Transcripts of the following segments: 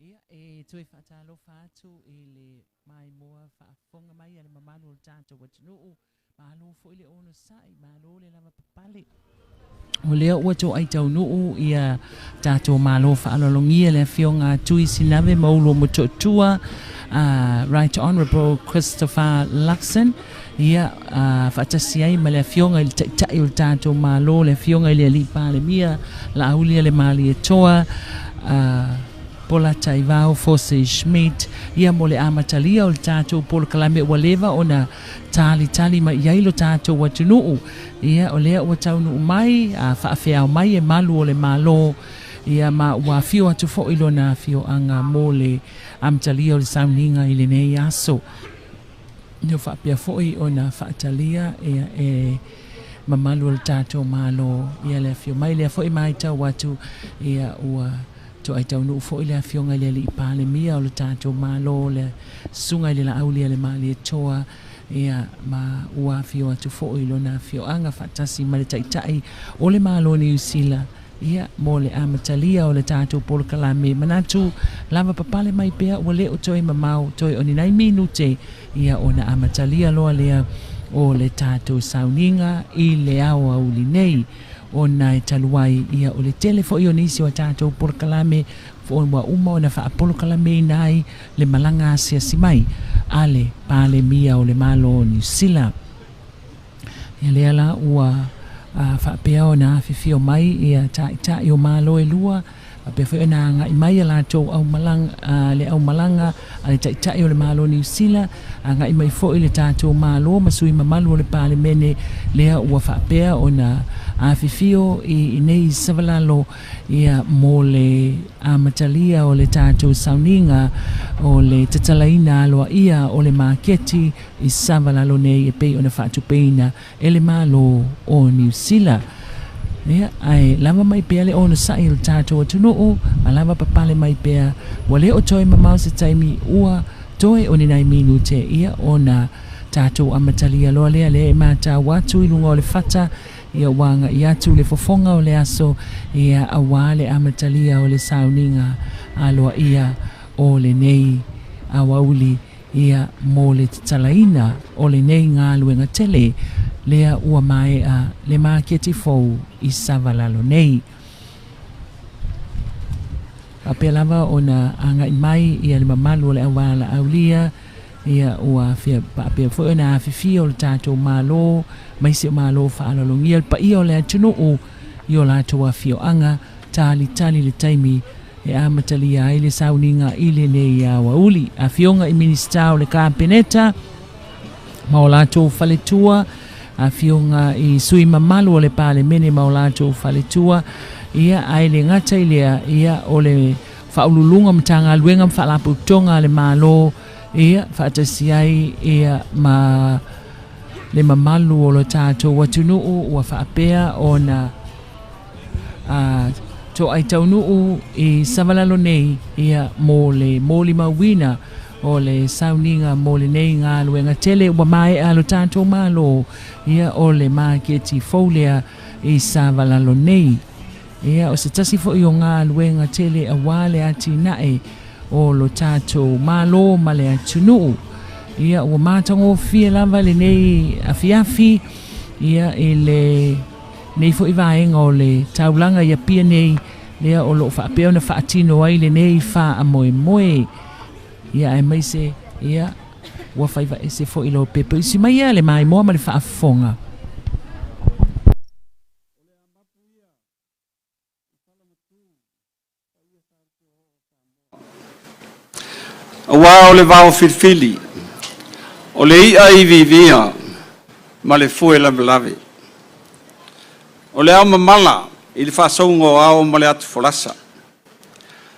Ia, e toe faatalofa atu i le maimoa faafofoga mai a le mamalu o le tatou atunuu. Malo foi le onosai, malo le lavapapale. O lea ua toai taunuu ia tatou malo faaaloalogia le Afioga a Tui Sinave Maulu Motootua, Right Honourable Christopher Luxon, ia faatasi ai ma le Afioga i le Taitai o le tatou Malo, le Afioga i le Alii Palemia Laaulialemalietoa, Polataivao Fosi Schmidt, ia mo le amatalia o le tatou polokalame ua leva ona talitali mai i ai lo tatou atunuu. Ia, o lea ua taunuu mai, a faafeao mai e malu o le Malo, ia ma ua afio atu foi lona afioaga mo le amatalia o le sauniga i lenei aso. Ia faapea foi ona faatalia ia e mamalu o le tatou Malo ia le afio mai. Lea foi matau atu ia ua toai taunuu foi le Afioga i le Alii Palemia o le tatou Malo, le Susuga i le Laaulialemalietoa, ia ma ua afio atu foi lona afioaga faatasi ma le Taitai o le Malo o Niu Sila, ia mo le amatalia o le tatou polokalame. Manatu lava papale mai pea ua le o toe mamao toe o ni nai minute ia ona amatalia loa lea o le tatou sauniga i le aoauli nei. Ona e talu ai ia o le tele foi o nisi o a tatou polokalame ua uma ona faapolokalameina ai le malaga asiasi mai a le Palemia o le Malo o Niu Sila. Ia lea la ua faapea ona afifio mai ia taitai o Malo e lua, faapea foi ona agai mai a latou aumalaga, le aumalaga a le Taitai o le Malo o Niu Sila, agai mai foi le tatou Malo ma sui mamalu o le Palemene, lea ua faapea ona afifio i inei Savalalo ia mo le amatalia o le tatou sauniga o le tatalaina aloaia o le maketi i Savalalo nei e pei ona faatupeina e le Malo o Niu Sila. Ia, ae lava mai pea le onosai o le tatou atunuu, ma lava papale mai pea, ua le o toe mamao se taimi ua toe o ni nai minute, ia, ona tatou amatalia loa lea, lea e matau atu i luga o le fata, ia ua agai atu le fofoga o le aso, ia, auā le amatalia o le sauniga aloaia o lenei aoauli. Ia, mo le tatalaina o lenei galuega tele lea ua maea le maketi fou i Savalalo nei. Faapea lava ona agai mai ia le mamalu o le aualaaulia, ia ua faapea foi ona afifio le tatou Malo, maise o Malo faaaloalogia le paia o le atunuu i o latou afioaga, talitali le taimi e amatalia ai le sauniga i lenei aoauli. Afioga i Minisita o le Kapeneta ma o latou faletua, afioga i sui mamalu o le Palemene ma o latou faletua, ia ae le gata i lea, ia o le Faauluuluga o Matagaluega ma Faalapotopotoga a le Malo, ia faatasi ai ia ma le mamalu o lo tatou atunuu ua faapea ona a toai taunuu i Savalalo nei ia mo le molimauina o le sauniga mo lenei galuega tele ua maea lo tatou Malo ia o le maketi fou lea i Savalalo nei. Ia o se tasi foi o galuega tele auā le atinae o lo tatou Malo ma le atunuu. Ia ua matagofie lava lenei afiafi ia i le nei foi vaega o le taulaga i Apia nei, lea o lo o faapea ona faatino ai lenei faamoemoe. Ia aemaise, ia, ua faiva ese foi lau pepa usi mai ia le maimoa ma le faafofoga. Aua o le vao filifili, o le i'a iviivia ma le fue lavelave. O le ao mamala i le faasauga o ao ma le atufolasa.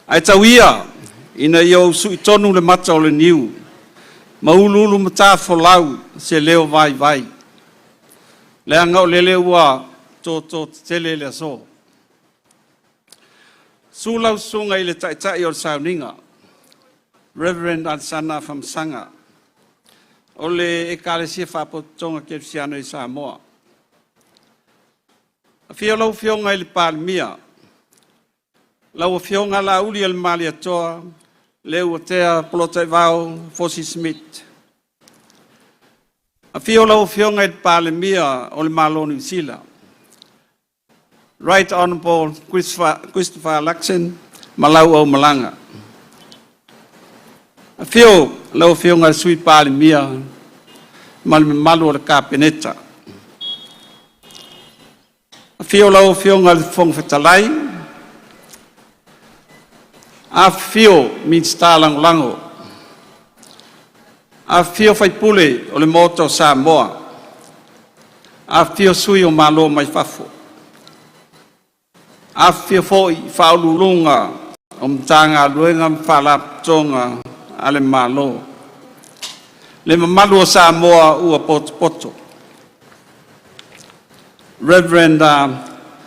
Ae tau ia ina ia ou suitonu le mata o le niu, ma uluulu matafolau se leo vaivai. Leaga o lele ua toto tetele le aso. Susu lau susuga i le Taitai o le Sauniga, Reverend Alesana Afamasaga, o le Ekalesia Faapotopotoga Kerisiano i Samoa. Afio lau Afioga i le Palemia, lau Afioga Laauli Malietoa, Leuatea Polataivao Fosi Smith. Afio lau Afioga i le Palemia o le Malo o Niu Sila, Right Honorable Christopher Luxon ma lau aumalaga. Afio lau Afioga i le Sui Palemia ma le mamalu o le Kapeneta. Afio lau Afioga i le Fofoga Fetalai, afifio Minisita Lagolago, afifio sui usufono o le Maota o Samoa, afifio sui o Malo mai fafo, afifio foi Faauluuluga o Matagaluega ma Faalapotopotoga a le Malo. Le mamalu o Samoa ua potopoto. Reverend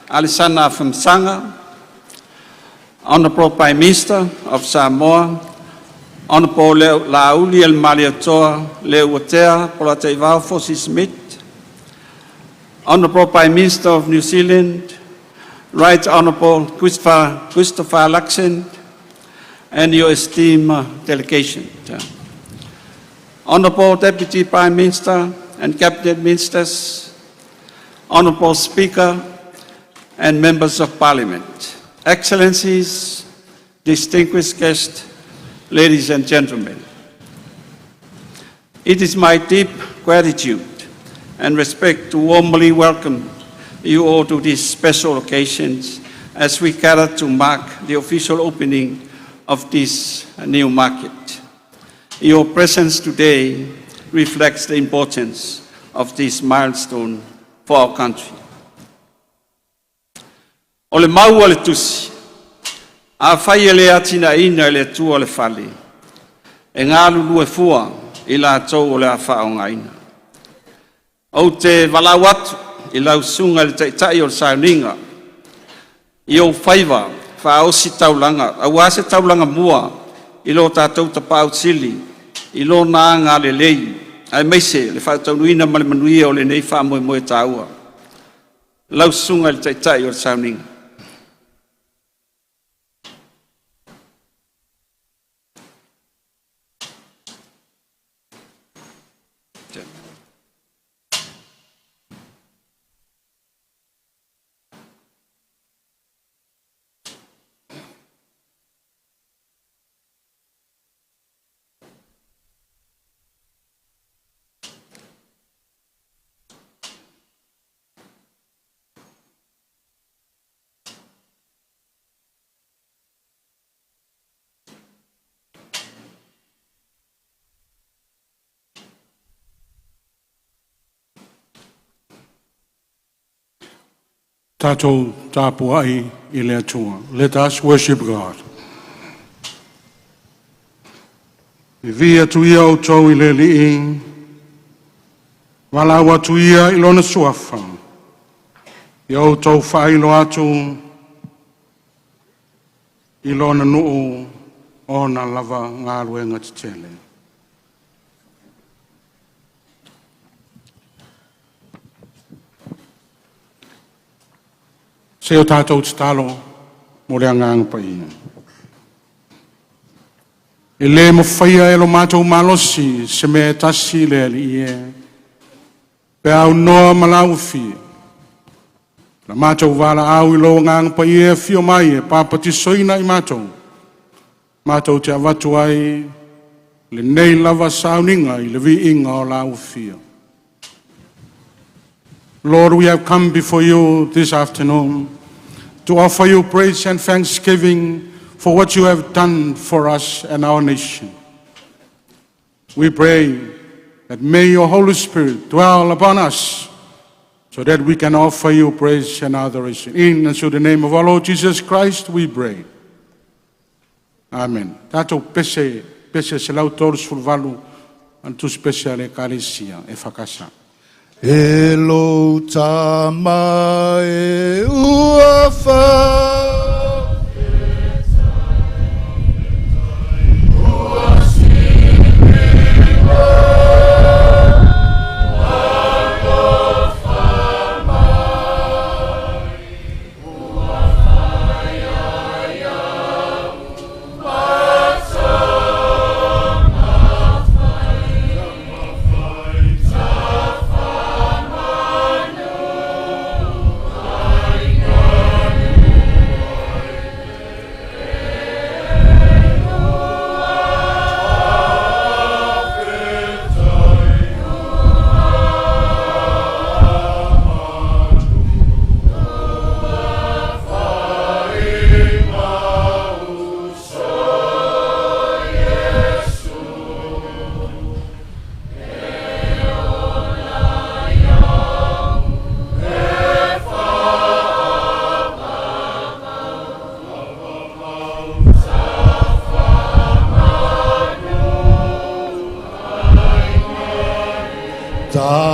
Alesana Afamasaga, Honorable Prime Minister of Samoa, Honorable Laaulialemalietoa Leuatea Polataivao Fosi Smith, Honorable Prime Minister of New Zealand, Right Honorable Christopher Luxon, and your esteemed delegation. Honorable Deputy Prime Minister and Cabinet Ministers, Honorable Speaker and Members of Parliament, Excellencies, distinguished guests, ladies and gentlemen. It is my deep gratitude and respect to warmly welcome you all to this special occasion as we gather to mark the official opening of this new market. Your presence today reflects the importance of this milestone for our country. O le mau a le tusi, afai e le atinaeina e le Atua le fale, e galulue fua i latou o le a faaaogaina. Ou te valaau atu i lau susuga i le Taitai o le Sauniga, i ou faiva faaositaulaga aua se taulaga mua i lo tatou Tapaau Sili i Lona agalelei, aemaise le faataunuuina ma le manuia o lenei faamoemoe taua. Lau Susuga i le Taitai o le Sauniga. Tatou tapuai i le Atua. Let us worship God. Viia atu ia outou i le Alii, valaau atu ia i Lona Suafa, ia outou faailoa atu i Lona nuu ona lava galuega tetele. Se o tatou tatalo mo le agaga paia. E le mafaia e lo matou malosi se mea e tasi le Alii e, pe a aunoa ma lau afio. Na matou valaau i lou agaga paia e afio mai e papatisoina i matou, matou te avatu ai lenei lava sauniga i le viiga o lau afio. Lord, we have come before you this afternoon to offer you praise and thanksgiving for what you have done for us and our nation. We pray that may your Holy Spirit dwell upon us so that we can offer you praise and adoration. In and through the name of our Lord Jesus Christ, we pray. Amen. Tatou pese, pese 138, an tusi pese a le Ekalesia EFKS. E lou tama e ua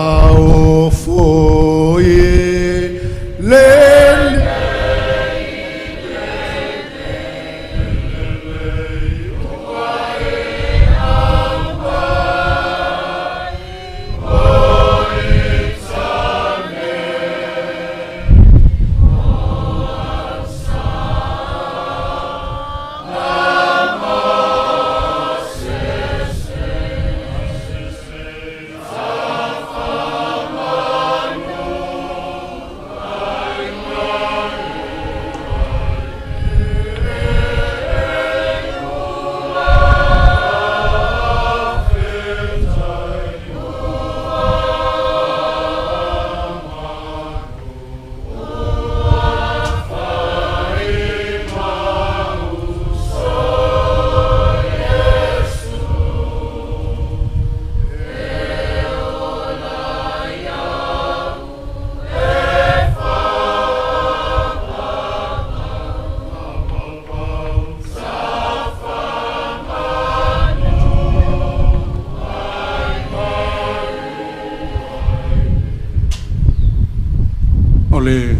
Fa'aofo i le O le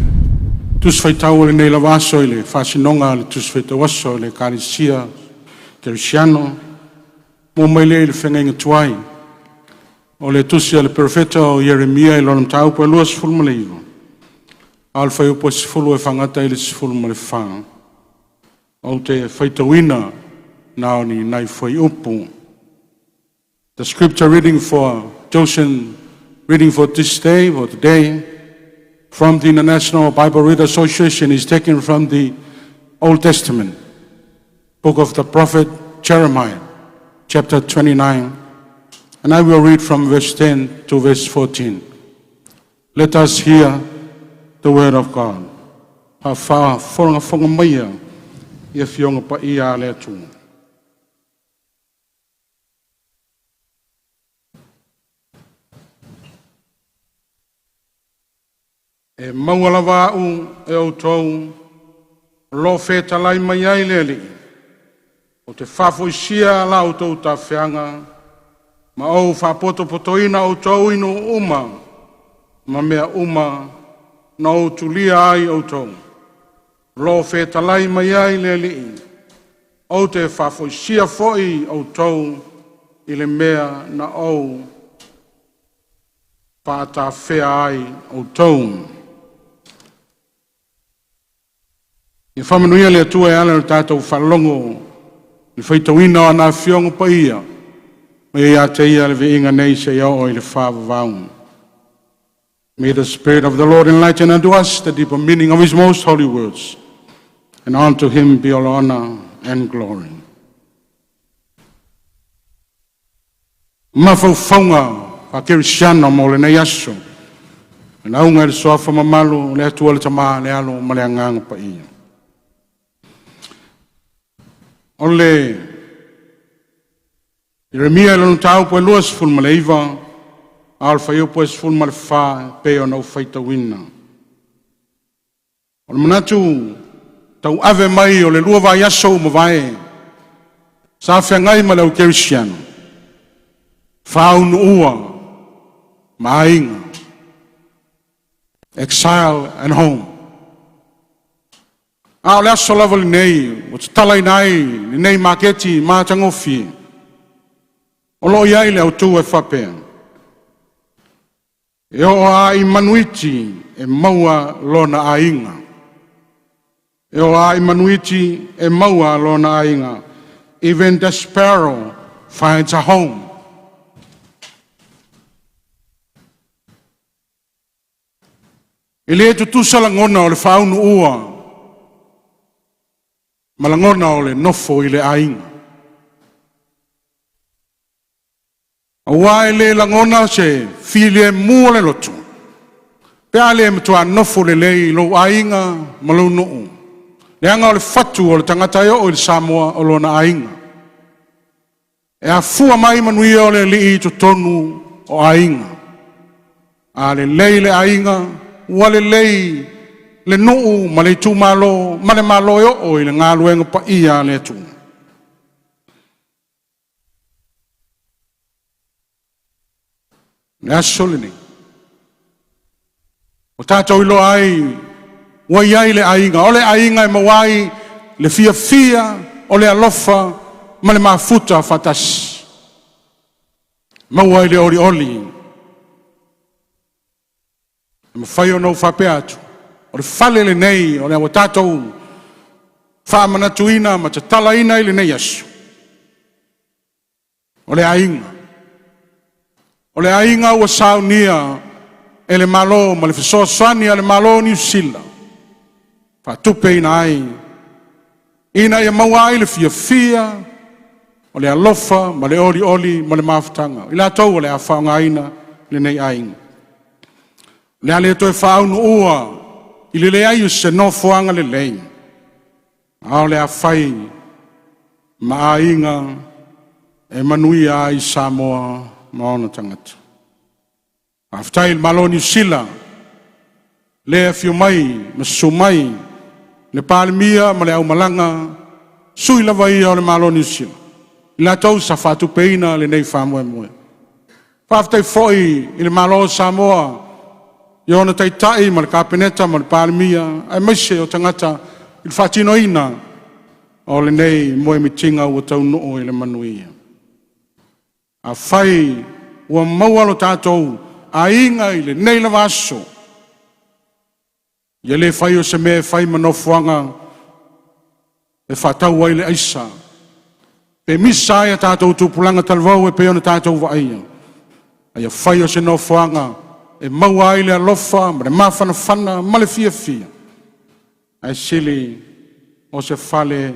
Tusi Faitau o lenei lava aso i le faasinoga a le Tusi Faitau Aso a le Ekalesia Kerisiano mo mai lea i le feagaiga tuai. O le tusi a le Perofeta o Ieremia i lona mataupu e 29, a o le fuaiupu e 10 e faagata i le 14, ou te faitauina na o ni nai fuaiupu. The scripture reading for chosen reading for this day or today from the International Bible Reader Association is taken from the Old Testament, book of the prophet Jeremiah, chapter 29, and I will read from verse 10 to verse 14. Let us hear the word of God. Faafogafoga maia i Afioga Paia a le Atua. E maua lava au e outou o lo o fetalai mai ai le Alii, ou te faafoisia la outou tafeaga ma ou faapotopotoina outou i nuu uma ma mea uma na ou tulia ai outou. O lo o fetalai mai ai le Alii, ou te faafoisia foi outou i le mea na ou faatafea ai outou. Ia faamanuia le Atua e ala i le tatou faalogo i le faitauina o ana Afioga Paia, ma ia ia te Ia le viiga nei seia oo i le faavavau. May the Spirit of the Lord enlighten unto us the deeper meaning of His most holy words, and unto Him be all honor and glory. Mafaufauga faakerisiano mo lenei aso. E lauga i le suafa mamalu o le Atua le Tama, le Alo ma le Agaga Paia. O le Ieremia i lona mataupu e 29, a o le fuaiupu e 14 pei ona ou faitauina. O le manatu tauave mai o le 2 vaiaso ua mavae, sa feagai ma le au kerisiano, faaunuua ma aiga, exile and home. A o le aso lava lenei ua tatalaina ai lenei maketi matagofie, o lo o i ai le autu e faapea, e oo lava i manuiti e maua lona aiga. E oo lava i manuiti e maua lona aiga. Even the sparrow finds a home. E le tutusa lagona o le faaunuua ma lagona o le nofo i le aiga. Aua e le lagona se filemu o le loto, pe a le matua nofo lelei i lou aiga ma lou nuu. Leaga o le fatu o le tagata e oo i le Samoa o lona aiga. E afua mai manuia o le alii i totonu o aiga. A lelei le aiga, ua lelei le nuu ma le itumalo ma le Malo e oo i le galuega paia a le Atua. Le aso lenei, O tatou iloa ai ua i ai le aiga, o le aiga e maua ai le fiafia, o le alofa ma le mafuta faatasi. Maua ai le olioli. E mafai ona ou faapea atu, o le fale lenei o lea ua tatou faamanatuina ma tatalaina i lenei aso, o le aiga. O le aiga ua saunia e le Malo ma le fesoasoani a le Malo o Niu Sila, faatupeina ai, ina ia maua ai le fiafia, o le alofa ma le olioli ma le mafutaga, i latou o le a faaaogaina lenei aiga. O le a le toe faaunuua i le leai o se nofoaga lelei, a o le a fai ma aiga e manuia ai Samoa ma ona tagata. Faafetai i le Malo o Niu Sila, lea e afio mai ma susu mai le Palemia ma le aumalaga, sui lava ia o le Malo o Niu Sila, i latou sa faatupeina lenei faamoemoe. Faafetai foi i le Malo o Samoa i ona Taitai ma le Kapeneta ma le Palemia, aemaise o tagata i le faatinoina o lenei moemitiga ua taunuu i le manuia. Afai ua maua lo tatou aiga i lenei lava aso, ia le faia o se mea e fai ma nofoaga e faatau ai le aisa, pe misa ai a tatou tupulaga talavou e pei ona tatou vaaia, a ia fai o se nofoaga e maua ai le alofa ma le mafanafana ma le fiafia, ae sili o se fale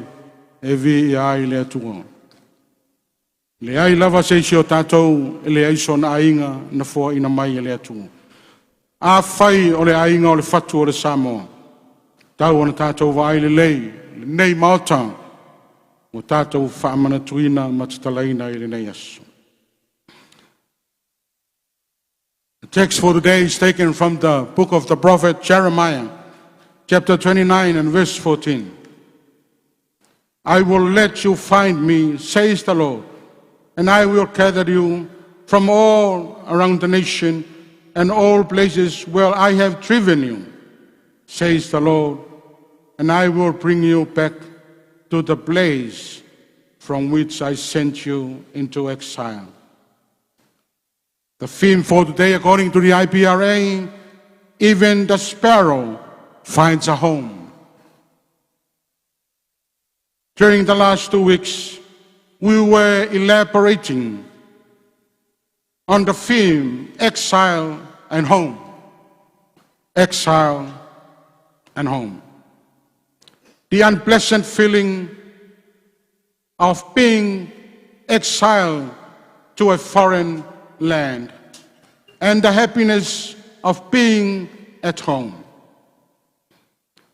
e viia ai le Atua. E leai lava se isi o tatou e leai sona aiga na foaiina mai e le Atua. Afai o le aiga o le fatu o le Samoa, e tatau ona tatou vaai lelei i lenei maota ua tatou faamanatuina ma tatalaina i lenei aso. The text for today is taken from the book of the prophet Jeremiah, chapter 29 and verse 14. "I will let you find me, says the Lord, and I will gather you from all around the nation and all places where I have driven you, says the Lord, and I will bring you back to the place from which I sent you into exile." The theme for today, according to the IPRA, "Even the sparrow finds a home." During the last 2 weeks, we were elaborating on the theme exile and home. Exile and home. The unpleasant feeling of being exiled to a foreign land and the happiness of being at home.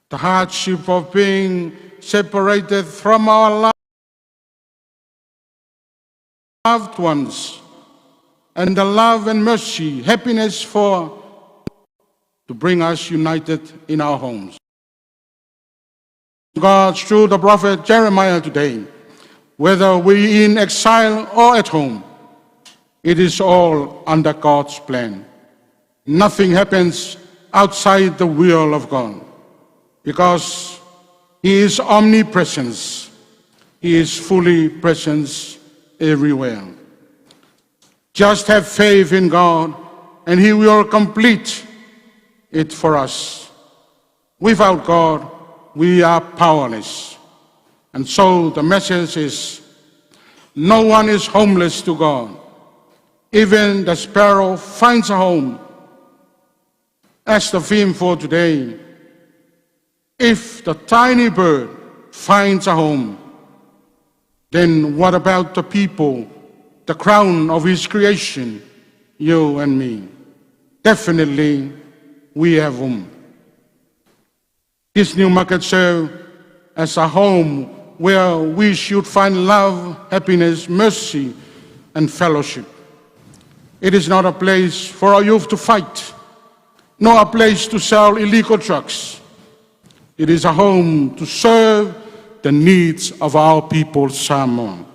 The hardship of being separated from our loved ones and the love and mercy, happiness for to bring us united in our homes. God, through the prophet Jeremiah today, whether we in exile or at home, it is all under God's plan. Nothing happens outside the will of God because He is omnipresent. He is fully present everywhere. Just have faith in God and He will complete it for us. Without God, we are powerless. And so the message is no one is homeless to God. Even the sparrow finds a home. As the theme for today, if the tiny bird finds a home, then what about the people, the crown of His creation, you and me? Definitely, we have home. This new market serves as a home where we should find love, happiness, mercy, and fellowship. It is not a place for our youth to fight, nor a place to sell illegal drugs. It is a home to serve the needs of our people, Samoa.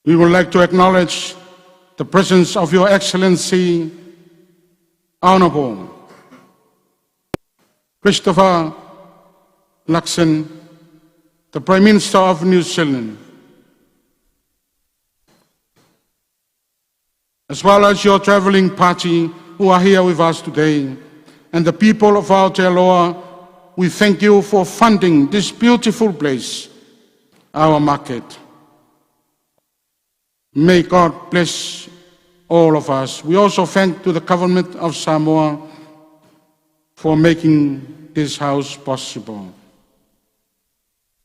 We would like to acknowledge the presence of Your Excellency, Honorable Christopher Luxon, the Prime Minister of New Zealand, as well as your traveling party who are here with us today, and the people of Aotearoa, we thank you for funding this beautiful place, our market. May God bless all of us. We also thank to the government of Samoa for making this house possible.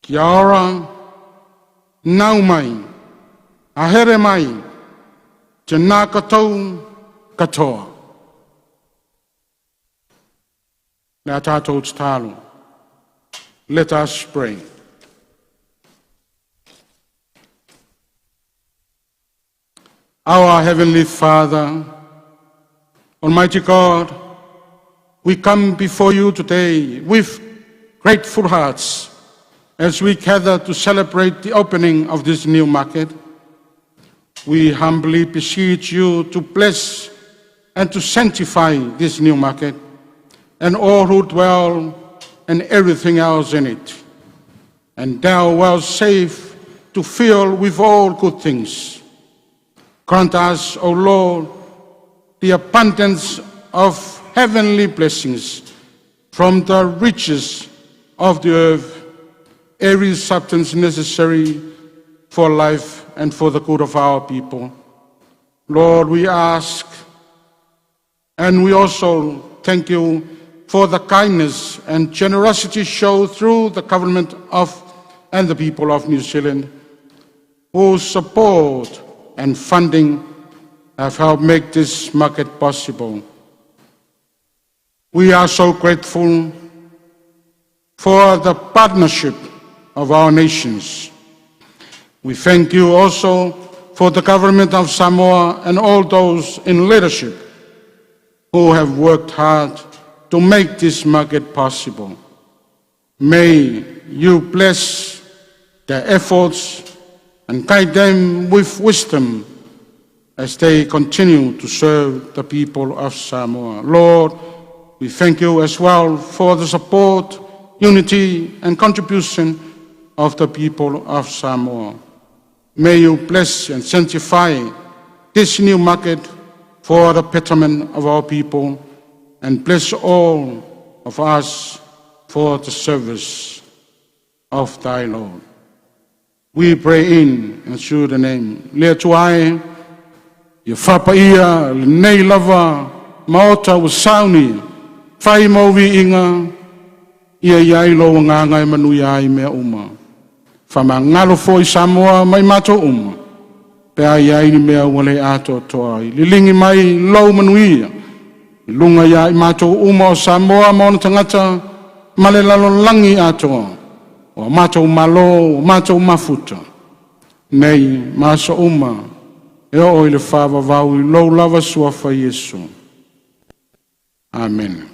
Kia ora, nau mai, haere mai, tēnā koutou katoa. Le a tātou tatalo. Let us pray. Our Heavenly Father, Almighty God, we come before you today with grateful hearts as we gather to celebrate the opening of this new market. We humbly beseech you to bless and to sanctify this new market and all who dwell and everything else in it. And thou vouchsafe to fill with all good things. Grant us, O Lord, the abundance of heavenly blessings from the riches of the earth, every substance necessary for life and for the good of our people. Lord, we ask and we also thank you for the kindness and generosity shown through the government of and the people of New Zealand, whose support and funding have helped make this market possible. We are so grateful for the partnership of our nations. We thank you also for the government of Samoa and all those in leadership who have worked hard to make this market possible. May you bless their efforts and guide them with wisdom as they continue to serve the people of Samoa. Lord, we thank you as well for the support, unity, and contribution of the people of Samoa. May you bless and sanctify this new market for the betterment of our people and bless all of us for the service of thy Lord. We pray in and through the name. Le Atua e, ia faapaia lenei lava maota ua saunia, fai ma ou viiga, ia i ai lou agaga e manuia ai mea uma. Faamagalo foi Samoa ma i matou uma, pe a i ai ni mea ua le atoatoa ai. Liligi mai lou manuia, i luga ia i matou uma o Samoa ma ona tagata ma le lalolagi atoa. O matou malo, o matou mafuta, nei ma aso uma, e oo i le faavavau i lou lava suafa Iesu. Amen.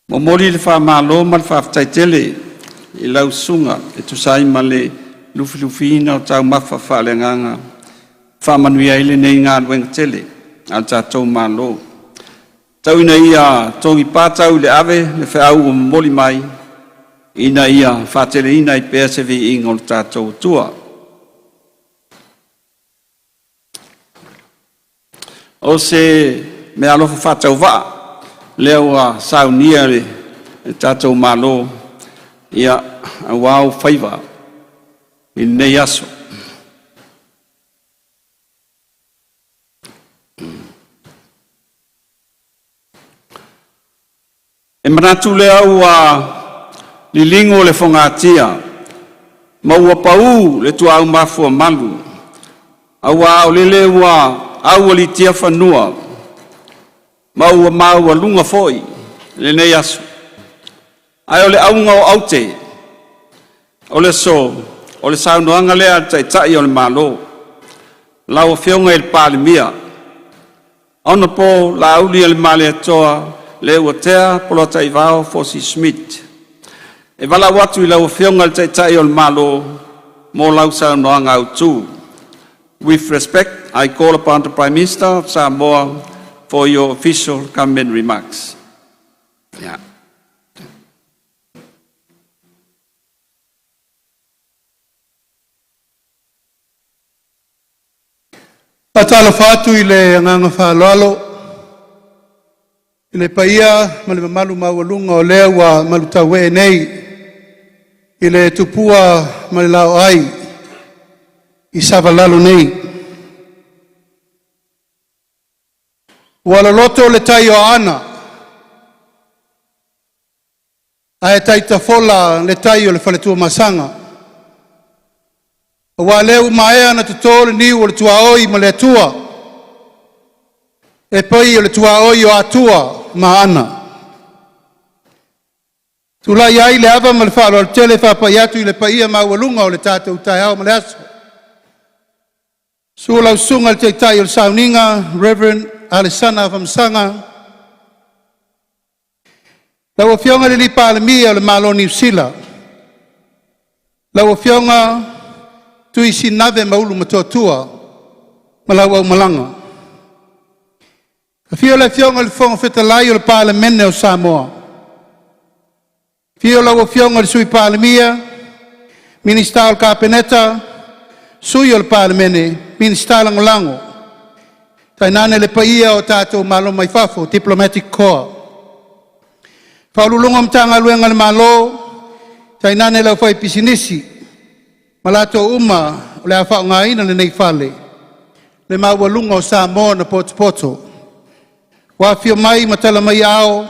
Momoli le faamalo ma le faafetai tele i lau susuga e tusa ai ma le lufilufiina o taumafa faaleagaga faamanuia ai lenei galuega tele a le tatou Malo. Tau ina ia togipa tau i le ave le feau ua momoli mai ina ia faateleina ai pea se viiga o le tatou Atua. O se meaalofa faatauvaa lea ua saunia le tatou Malo ia aua ou faiva i lenei aso. E manatu lea ua liligo le fogatia ma ua paū le tuaau mafuamalu, auā o lele ua aualiitia fanua ma ua maualuga foi lenei aso. Ae o le auga o aute, O le aso, o le saunoaga lea a le Taitai o le Malo, lau Afioga i le Palemia, Honorable Laaulialemalietoa Leuatea Polataivao Fosi Smith. E valaau atu i lau Afioga i le Taitai o le Malo mo lau Saunoaga Autu. With respect, I call upon the Prime Minister of Samoa for your official government remarks. Yeah. Faatalofa atu i le agaga faaaloalo i le paia ma le mamalu maualuga o lea ua malutauee nei i le tupua ma le laoai i Savalalo nei. Ua loloto le tai o Aana, ae taitafola le tai o le faletuamasaga. Aua o lea ua maea ona toto le niu o le tuaoi ma le Atua, e pei o le tuaoi o Atua ma Aana. Tulai ai le ava ma le faaaloalo tele e faapai atu i le paia maualuga o le tatou taeao ma le aso. Susu lau susuga i le Taitai o le Sauniga, Reverend Alesana Afamasaga, lau Afioga i le Palemia o le Malo o Niu Sila, lau Afioga Tui Sinave ma Ulumotootua ma lau aumalaga. Afio le Afioga i le Fofoga Fetalai o le Palemene o Samoa. Afio lau Afioga i le Sui Palemia, Minisita o le Kapeneta, Sui o le Palemene, Minisita Lagolago, tainane le paia o tatou malo mai fafo, Diplomatic Corps. Faauluuluga o Matagaluega a le Malo, tainane le aufaipisinisi, ma latou uma o le a faaaogaina lenei fale, le maualuga o Samoa na potopoto. Ua afio mai ma tala mai ao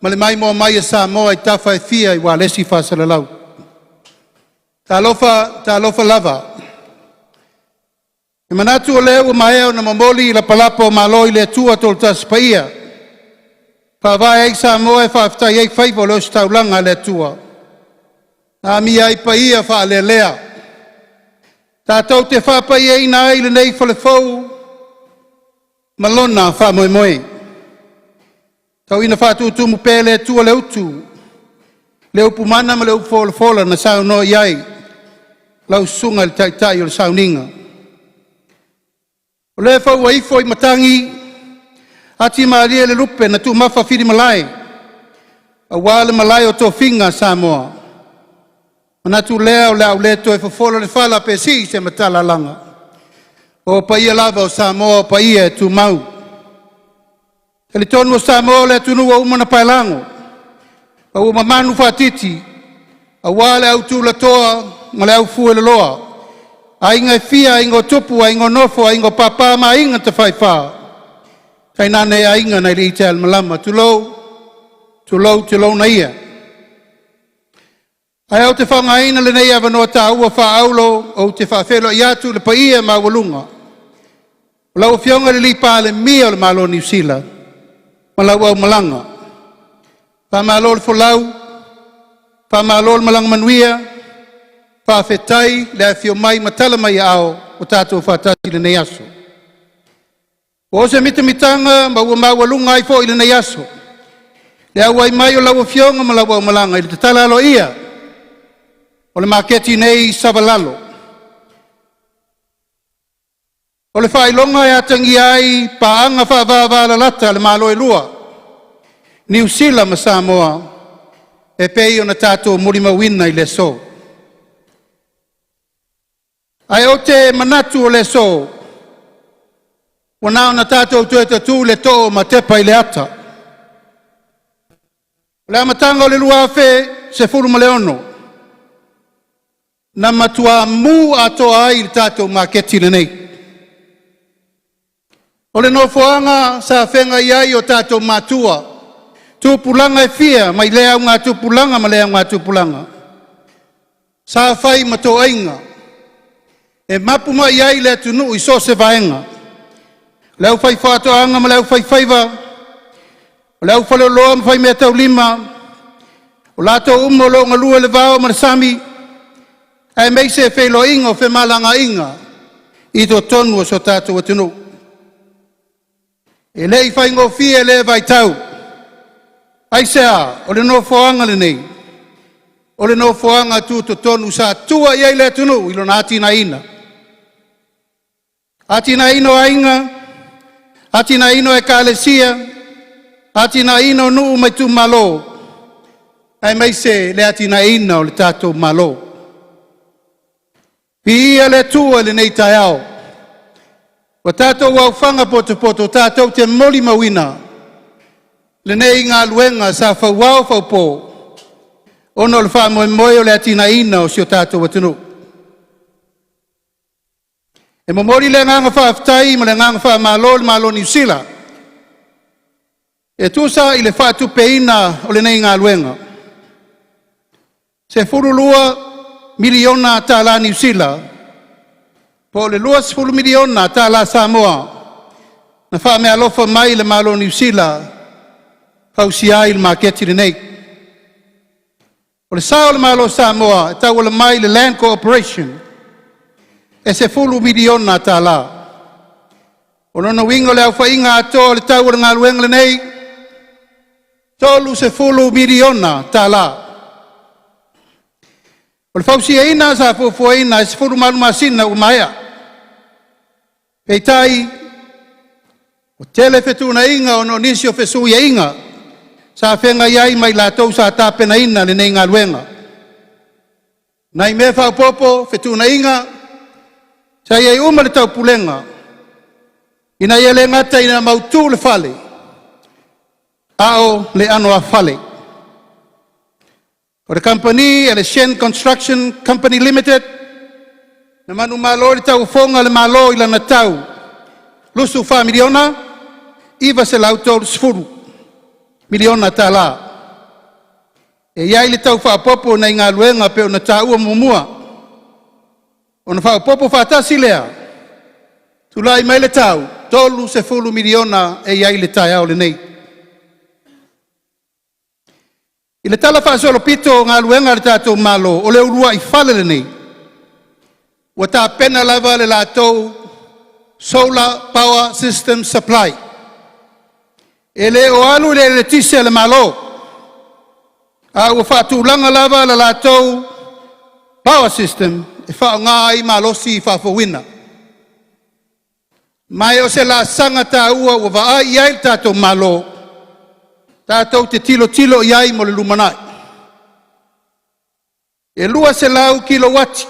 ma le maimoa mai a Samoa i tafa e fia i ualesi faasalalau. Talofa, talofa lava. E manatu o lea ua maea ona momoli lapalapa o malo i le Atua Toatasi Paia, faavae ai Samoa e faafetai ai faiva o le ositaulaga a le Atua, na amia ai paia faalealea. Tatou te faapaiaina ai lenei fale fou ma lona faamoemoe. Tauina faatutumu pea le Atua le utu, le upu mana ma le upu folafola na saunoa i ai lau susuga i le Taitai o le Sauniga. O lea foi ua ifo i matagi, ati malie le lupe na tumafa fili malae, aua le malae o tofiga a Samoa. Manatu lea o le a ou le toe fofola le fala pe sii se matalalaga. O paia lava o Samoa o paia e tumau. Talitonu o Samoa o le atunuu ua uma ona paelago, ma ua mamanu faatiti, aua le au tulatoa ma le au fueloloa, aiga e fia, aiga o tupu, aiga o nofo, aiga o papa ma aiga tafaifa, tainane aiga nai le ita a le malama, tulou, tulou, tulou na ia. Ae ou te faaaogaina lenei avanoa taua faaauro ou te faafeiloai atu le paia maualuga o lau Afioga i le Palemia o le Malo o Niu Sila ma lau aumalaga. Faamalo le folau, faamalo le malaga manuia, faafetai le afio mai ma tala mai ao o tatou faatasi i lenei aso. Ua o se mitamitaga ma ua maualuga ai foi lenei aso le auai mai o lau Afioga ma lau aumalaga i le tatala aloaia o le maketi nei i Savalalo. O le faailoga e atagia ai paaga faavavalalata a le Malo e lua, Niu Sila ma Samoa, e pei ona tatou molimauina i le aso. Ae ou te manatu o le aso, ua na ona tatou toe tatu le too ma tepa i le ata. O le amataga o le 2016, na matua mu atoa ai le tatou maketi lenei. O le nofoaga sa feagai ai o tatou matua, tupulaga e fia mai lea augatupulaga ma lea augatupulaga, sa fai ma toaiga, e mapu mai ai le atunuu i so o se vaega, le aufaifaatoaga ma le aufaifaiva, o le aufaleoloa ma faimeataulima, o latou uma o lo o galue le vao ma le sami, Aemaise feiloaiga o femalagaaiga i totonu o si o tatou atunuu. E le i faigofie lea vaitau. Aisea? O le nofoaga lenei, o le nofoaga tutotonu sa tua i ai le atunuu i lona atinaeina. Atinaeina o aiga, atinaeina o ekalesia, atinaeina o nuu ma itumalo, aemaise le atinaeina o le tatou Malo. Viia le Atua i lenei taeao, ua tatou aofaga potopoto tatou te molimauina lenei galuega sa fauao faupo ona o le faamoemoe o le atinaeina o si o tatou atunuu. E momoli le agaga faafetai ma le agaga faamalo i le Malo o Niu Sila e tusa i le faatupeina o lenei galuega. $12 miliona tala Niu Sila po o le $20 miliona tala Samoa na faameaalofa mai le Malo o Niu Sila fausia ai le maketi lenei. O le sao o le Malo o Samoa e tauala mai i le Land Corporation e $10 miliona tala. O lona uiga o le aofaiga atoa o le tau o le galuega lenei, $30 miliona tala. O le fausiaina sa fuafuaina e 18 masina ua maea. Peitai, ua tele fetuunaiga ona o nisi o fesuiaiga sa feagai ai ma i latou sa tapenaina lenei galuega. Nai mea faaopoopo, fetuunaiga, sa i ai uma le taupulega ina ia le gata ina mautu le fale, a o le anoāfale. O le kamupani a le Shen Construction Company Limited na manumalo i le tauofoga a le Malo i lana tau $24 miliona 930 miliona tala. E i ai le tau faaopoopo nai galuega pei ona taua muamua, ona faaopoopo faatasi lea, tulai mai le tau $30 miliona e i ai le taeao lenei. I le tala faasolopito o galuega a le tatou Malo, o le uluai fale lenei, ua tapena lava le latou solar power system supply. E le o alu i le eletise a le Malo, a ua faatulaga lava le latou power system e faaaoga ai malosi faafouina. Ma o se laasaga taua ua vaai i ai le tatou Malo, tatou te tilotilo i ai mo le lumanai. E 200 kilouati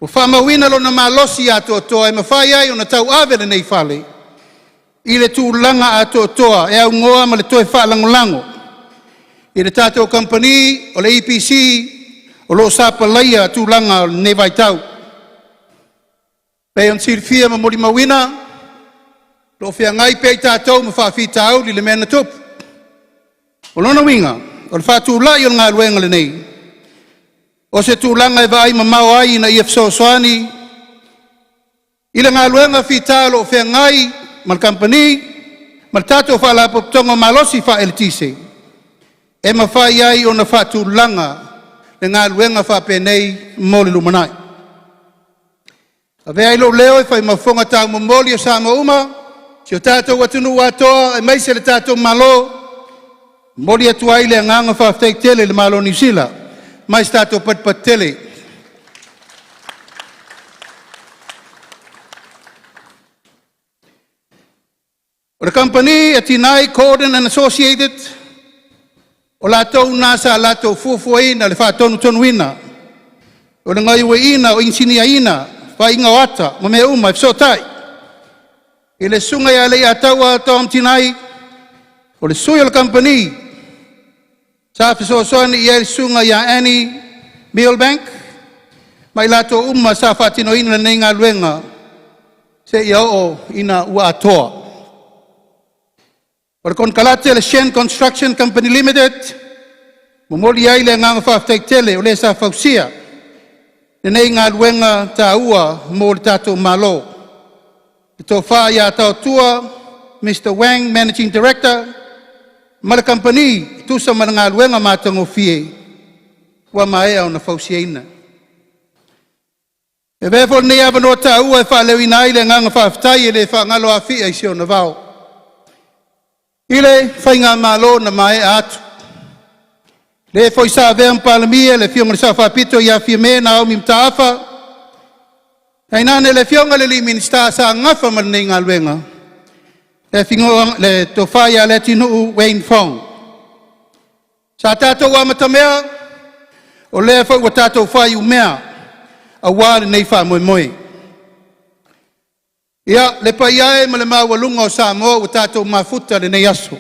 ua faamauina lona malosi atoatoa e mafai ai ona tauave lenei fale i le tulaga atoatoa e aunoa ma le toe faalagolago i le tatou kamupani o le EPC o lo o sapalaia tulaga o lenei vaitau. Pei ona silafia ma molimauina, o lo o feagai pea i tatou ma faafitauli i le mea na tupu. O lona uiga, o le faatulai o le galuega lenei, o se tulaga e vaai mamao ai ina ia fesoasoani i le galuega fita o lo o feagai ma le kamupani ma le tatou Faalapotopotoga o Malosi Faaeletise, e mafai ai ona faatulaga le galuega faapenei mo le lumanai. Avea ai lou leo e fai ma fofoga taumomoli o Samoa uma, si o tatou atunuu atoa aemaise le tatou Malo, momoli atu ai le agaga faafetai tele i le Malo o Niu Sila, mai se tatou patupatu tele. O le kamupani a Tinai Gordon and Associated, o latou na sa latou fuafuaina le faatonutonuina o le gaoioiina o inisinia, faiga o ata ma mea uma e fesootai i le susuga ia Leiataua Tom Tinai, o le sui o le kamupani sa fesoasoani i ai le susuga ia Annie Millbank ma i latou uma sa faatinoina lenei galuega seia oo ina ua atoa. O le konekarate a le Shen Construction Company Limited, momoli ai le agaga faafetai tele o le sa fausia lenei galuega taua mo le tatou Malo. Le tofa ia Taotua Mr. Wang, Managing Director, ma le kamupani e tusa ma le galuega matagofie ua maea ona fausiaina. E avea foi lenei avanoa taua e faaleoina ai le agaga faafetai e le faagalo Afia i si ona vao. I le faigamalo na maea atu, le foi sa avea ma Palemia le Afioga i le Sao Faapito ia Fiame Naomi Mataafa, tainane le Afioga i le Minisita sa nafa ma lenei galuega, le Tofa ia Leatinuu Wayne Fong. Sa tatou amatamea, o lea foi ua tatou faaiumea aua lenei faamoemoe. Ia, le paia e ma le maualuga o Samoa ua tatou mafuta i lenei aso,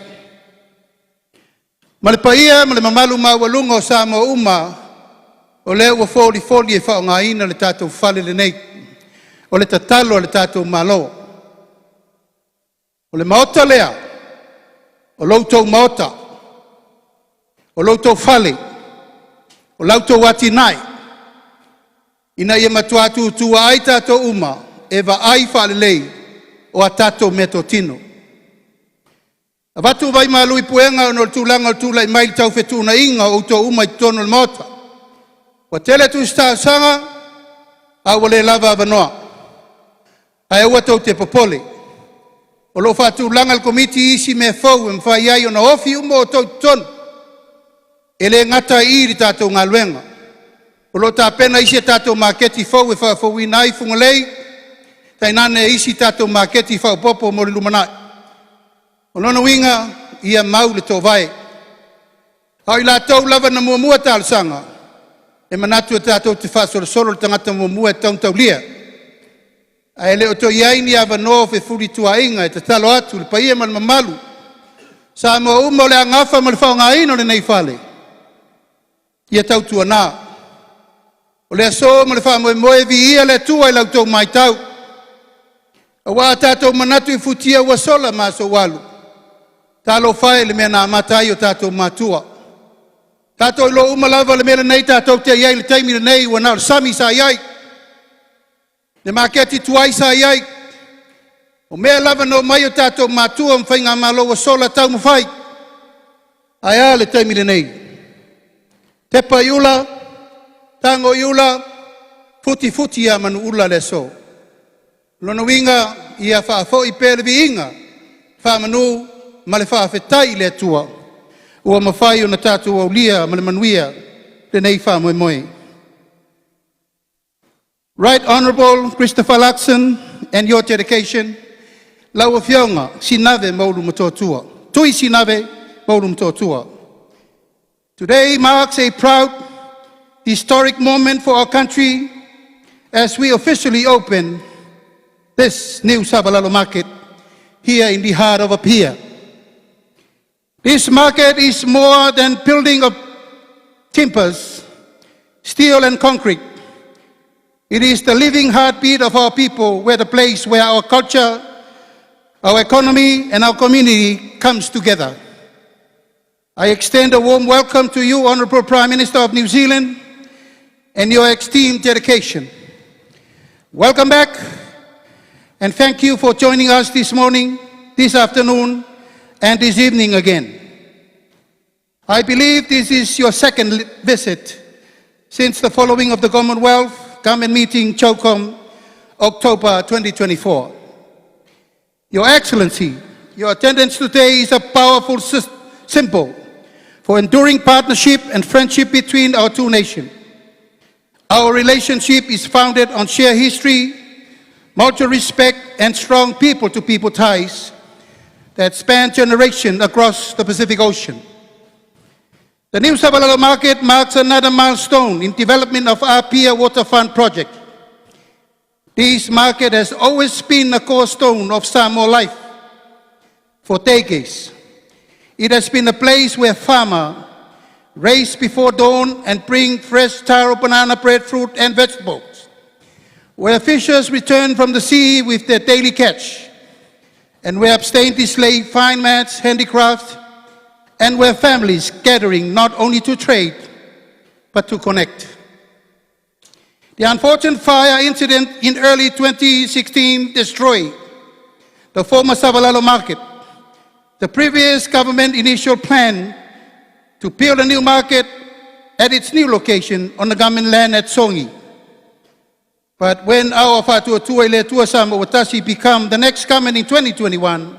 ma le paia ma le mamalu maualuga o Samoa uma o lea ua folifoli e faaaogaina le tatou fale lenei. O le tatalo a le tatou Malo, o le Maota lea, o lo outou Maota, o lo outou fale, o la outou atinae, ina ia matua tutua ai tatou uma e vaai faalelei o a tatou meatotino. Avatu vai malu i puega ona o le tulaga o le tulai mai i le tau fetuunaiga o outou uma i totonu o le Maota. Ua tele tusi talosaga a ua le lava avanoa. Ae aua tou te popole, o lo o faatulaga e le Komiti isi mea fou e mafai ai ona ofi uma outou i totonu. E le gata i i le tatou galuega, o lo o tapena isi a tatou maketi fou e faafouina ai Fugalei, tainane isi tatou maketi faaopoopo mo le lumanai. O lona uiga, ia mau le toovae. A o i latou lava na muamua talosaga, e manatu tatou te faasolosolo le tagata muamua e tatau ona taulia. Ae le o toe i ai ni avanoa o fefulituaaiga e tatalo atu i le paia ma le mamalu Samoa uma o le a nafa ma le faaaogaina o lenei fale, ia tautuana. O le aso ma le faamoemoe, viia le Atua i la outou matau, aua a tatou manatu i futia ua sola ma aso ua alu, talofa e i le mea na amata ai o tatou matua. Tatou iloa uma lava le mea lenei tatou te i ai i le taimi lenei, ua na o le sami sa i ai, le maketi tuai sa i ai, o mea lava na omai o tatou matua ma faigamalo ua sola taumafai. Ae a le taimi lenei? Tepa i ula, tago i ula, futifuti ia manuula le aso. Lona uiga, ia faafoi pea le viiga, faamanu ma le faafetai i le Atua ua mafai ona tatou aulia ma le manuia lenei faamoemoe. Right Honorable Christopher Luxon and your dedication, lau Afioga Sinave Maulu Motootua, Tui Sinave Maulu Motootua. Today marks a proud historic moment for our country as we officially open this new Savalalo market here in the heart of Apia. This market is more than building of timbers, steel and concrete. It is the living heartbeat of our people, where the place where our culture, our economy, and our community comes together. I extend a warm welcome to you, Honourable Prime Minister of New Zealand, and your esteemed delegation. Welcome back, and thank you for joining us this morning, this afternoon, and this evening again. I believe this is your second visit since the following of the Commonwealth Government meeting, CHOGM, October 2024. Your Excellency, your attendance today is a powerful symbol for enduring partnership and friendship between our two nations. Our relationship is founded on shared history, mutual respect, and strong people-to-people ties that span generations across the Pacific Ocean. The new Savalalo market marks another milestone in development of Apia Waterfront project. This market has always been a cornerstone of Samoa life for decades. It has been a place where farmers race before dawn and bring fresh taro, banana, breadfruit, and vegetables, where fishers return from the sea with their daily catch, and where abstain display fine mats, handicraft, and where families gathering not only to trade, but to connect. The unfortunate fire incident in early 2016 destroyed the former Savalalo market. The previous government initial plan to build a new market at its new location on the government land at Sogi. But when our Faatuatua i le Atua Samoa ua Tasi become the next government in 2021,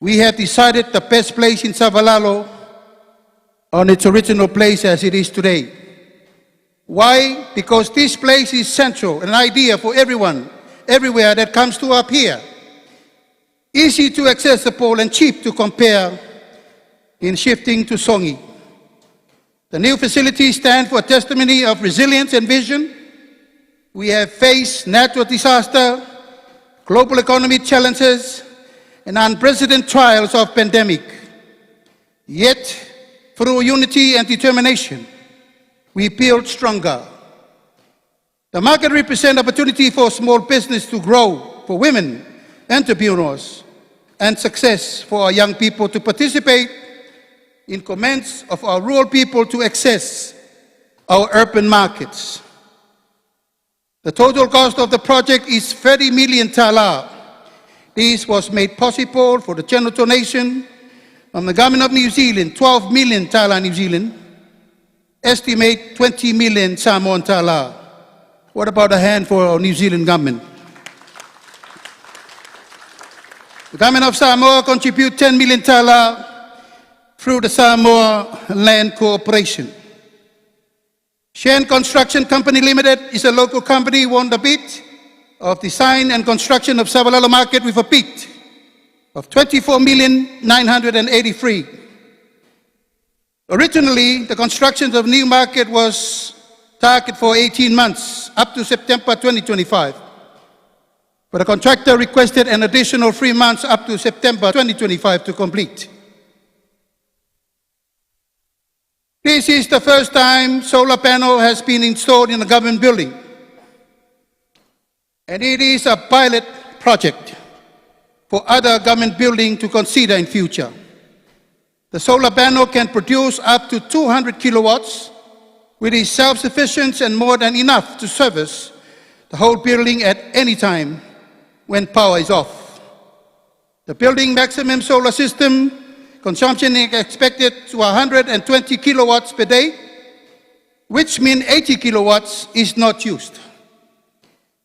we have decided the best place in Savalalo on its original place as it is today. Why? Because this place is central, an idea for everyone, everywhere that comes to up here. Easy to accessible and cheap to compare in shifting to Songi. The new facilities stand for a testimony of resilience and vision. We have faced natural disaster, global economy challenges, and unprecedented trials of pandemic. Yet, through unity and determination, we build stronger. The market represents opportunity for small business to grow, for women, entrepreneurs, and success for our young people to participate in commence of our rural people to access our urban markets. The total cost of the project is 30 million tala. This was made possible for the general donation from the government of New Zealand, 12 million tala New Zealand, estimate 20 million Samoan tala. What about a hand for our New Zealand government? The government of Samoa contribute 10 million tala through the Samoa Land Corporation. Shen Construction Company Limited is a local company won the bid of design and construction of Savalalo Market with a bid of 24,983,000. Originally, the construction of new market was targeted for 18 months, up to September 2025. But the contractor requested an additional 3 months up to September 2025 to complete. This is the first time solar panel has been installed in a government building. And it is a pilot project for other government building to consider in future. The solar panel can produce up to 200 kilowatts, which is self-sufficient and more than enough to service the whole building at any time when power is off. The building maximum solar system consumption is expected to 120 kilowatts per day, which means 80 kilowatts is not used.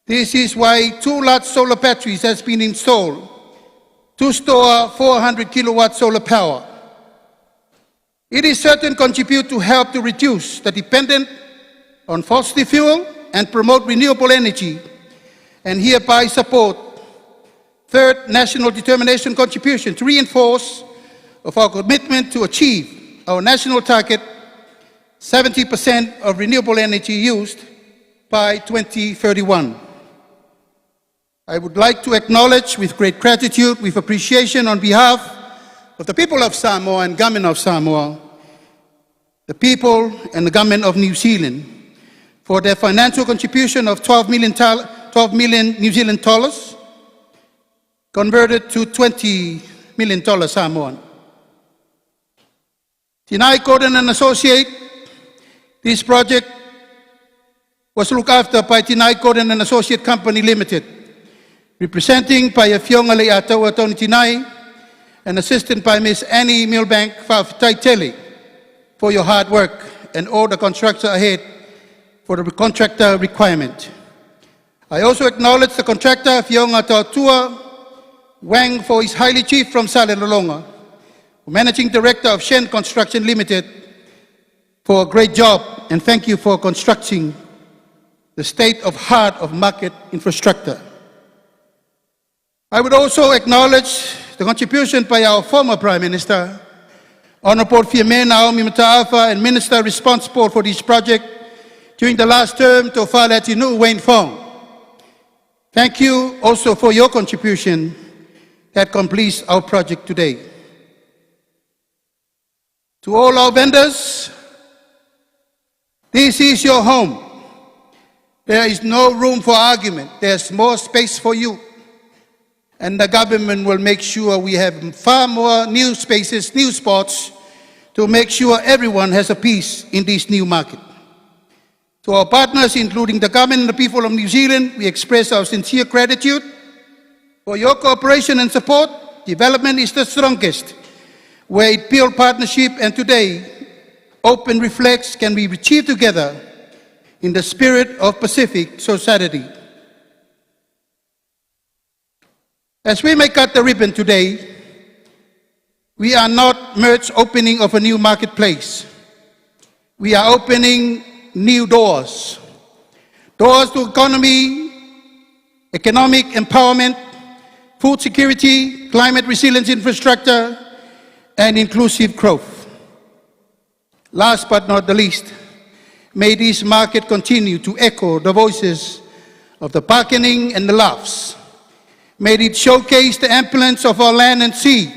This is why two large solar batteries has been installed to store 400 kilowatt solar power. It is certain contribute to help to reduce the dependence on fossil fuel and promote renewable energy, and hereby support third national determination contribution to reinforce of our commitment to achieve our national target 70% of renewable energy used by 2031. I would like to acknowledge with great gratitude, with appreciation on behalf of the people of Samoa and government of Samoa, the people and the government of New Zealand for their financial contribution of 12 million New Zealand dollars, converted to $20 million Samoan. Tinai Gordon and Associate, this project was looked after by Tinai Gordon and Associate Company Limited, representing by Afioga Leiataua Tony Tinai and assisted by Ms. Annie Milbank Fa'afetai for your hard work and all the constructor ahead for the contractor requirement. I also acknowledge the contractor Fionga Tautua Wang for his highly chief from Salelologa, managing director of Shen Construction Limited, for a great job and thank you for constructing the state of heart of market infrastructure. I would also acknowledge the contribution by our former Prime Minister, Honorable Fiame Naomi Mataafa, and Minister responsible for this project during the last term, Tofa Leatinu'u Wayne Fong. Thank you also for your contribution that completes our project today. To all our vendors, this is your home. There is no room for argument. There's more space for you. And the government will make sure we have far more new spaces, new spots, to make sure everyone has a piece in this new market. To our partners, including the government and the people of New Zealand, we express our sincere gratitude for your cooperation and support. Development is the strongest where it builds partnership, and today, open reflects can be achieved together. in the spirit of Pacific society. As we may cut the ribbon today, we are not merge opening of a new marketplace. We are opening new doors. Doors to economy, economic empowerment, food security, climate resilience infrastructure, and inclusive growth. Last but not the least, may this market continue to echo the voices of the bargaining and the laughs. May it showcase the opulence of our land and sea.